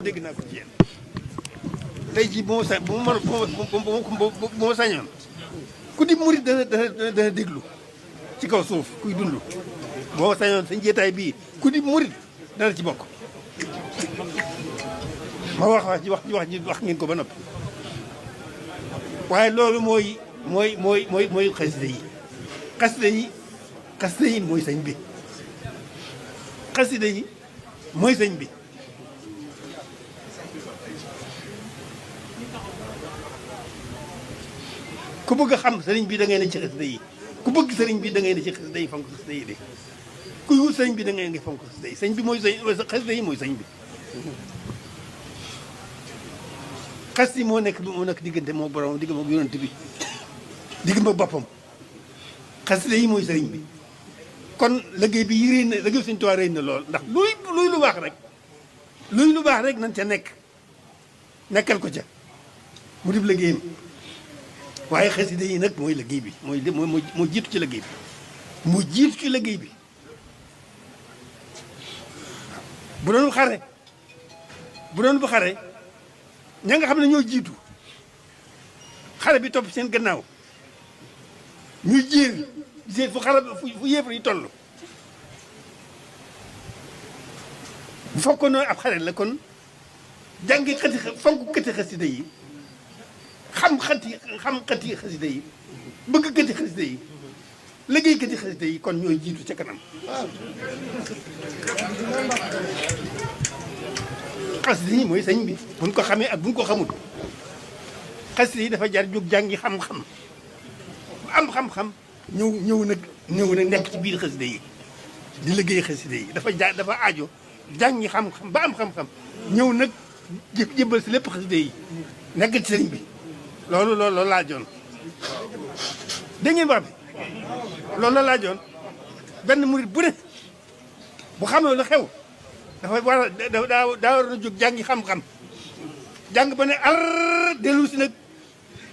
dégg naa ko ci yéen tey jii bu ma sañoon ku di murit dana déglu ci kaw suuf kuy dund boo ma sañoon sa njeetaay bii ku di murit dana ci bokk. ma wax ngeen ko ba noppi waaye loolu mooy xasida yi xasida yi mooy sëñ bi xasida yi mooy sëñ bi. ku bëgg a xam sëriñ bi da ngay ne ci xasida yi ku bëgg sëriñ bi da ngay ne ci xasida yi fonk xasida yi de kuy wut sëriñ bi da ngay ne fonk xasida yi sëñ bi mooy xasida yi mooy sëñ bi. xasida yi moo nekk diggante moo borom digg moom yonent bi digg ma boppam xasida yi mooy sëriñ bi kon liggéey bi réy na liggéey Sëriñ Tuubaa réy na lool ndax luy lu baax rek nañ ca nekkal ko ca mu dib liggéeyam waaye xasida yi nag mooy liggéey bi moo jiitu ci liggéey bi moo jiitu ci liggéey bi bu doon bu xare ña nga xam ne ñoo jiitu xare bi topp seen gannaaw ñuy jéer gisee fu yéefar yi toll bu fekkoon ne ab xare la kon jàngi fonk këti xasida yi xam xati xasida yi bëgg këti xasida yi liggéey këti xasida yi kon ñooy jiitu ca kanam. xasida yi mooy sëñ bi buñ ko xamee ak buñ ko xamul xasida yi dafa jar jóg jàngi xam-xam am xam-xam ñëw nag nekk ci biir xasida yi di liggéey xasida yi dafa aajo jàngi xam-xam ba am xam-xam ñëw nag jébbal si lépp xasida yi nekk ci sëriñ bi loolu laajoon dégg ngeen wax bi loolu la laajoon benn murit bu ne bu xamee lu xew dafa war a daa war a jóg jàngi xam-xam jàng ba ne ar dellu si nag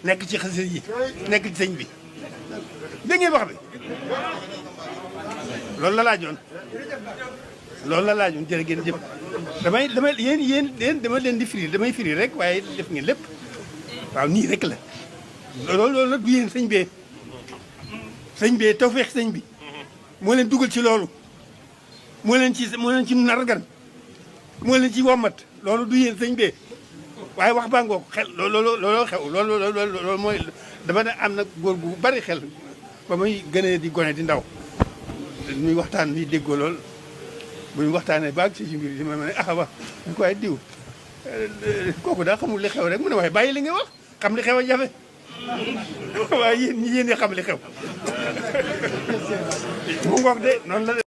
nekk ci xasida yi nekk ci sëñ bi dégg ngeen wax bi loolu la laajoon jërë ngeen jëf damay yéen dama leen di firi damay firi rek waaye def ngeen lépp waaw nii rek la loolu la du yéen sëñ bee tawfeex sëñ bi moo leen dugal ci loolu moo leen ci nargan moo leen ci wommat loolu du yéen sëñ bee waaye wax baa ngoo xel looloo xew loolu mooy dama ne am na góor gu bari xel ba muy gënee di gone di ndaw muy waxtaan ni déggoo lool bu ñu waxtaanee baag ci mbir yi ma ne wax ñu ko waaye diw kooku daa xamul li xew rek mu ne waaye bàyyi li nga wax xam li xew a jafe waaye yéen ñi xam li xew mu ngoog de noonu la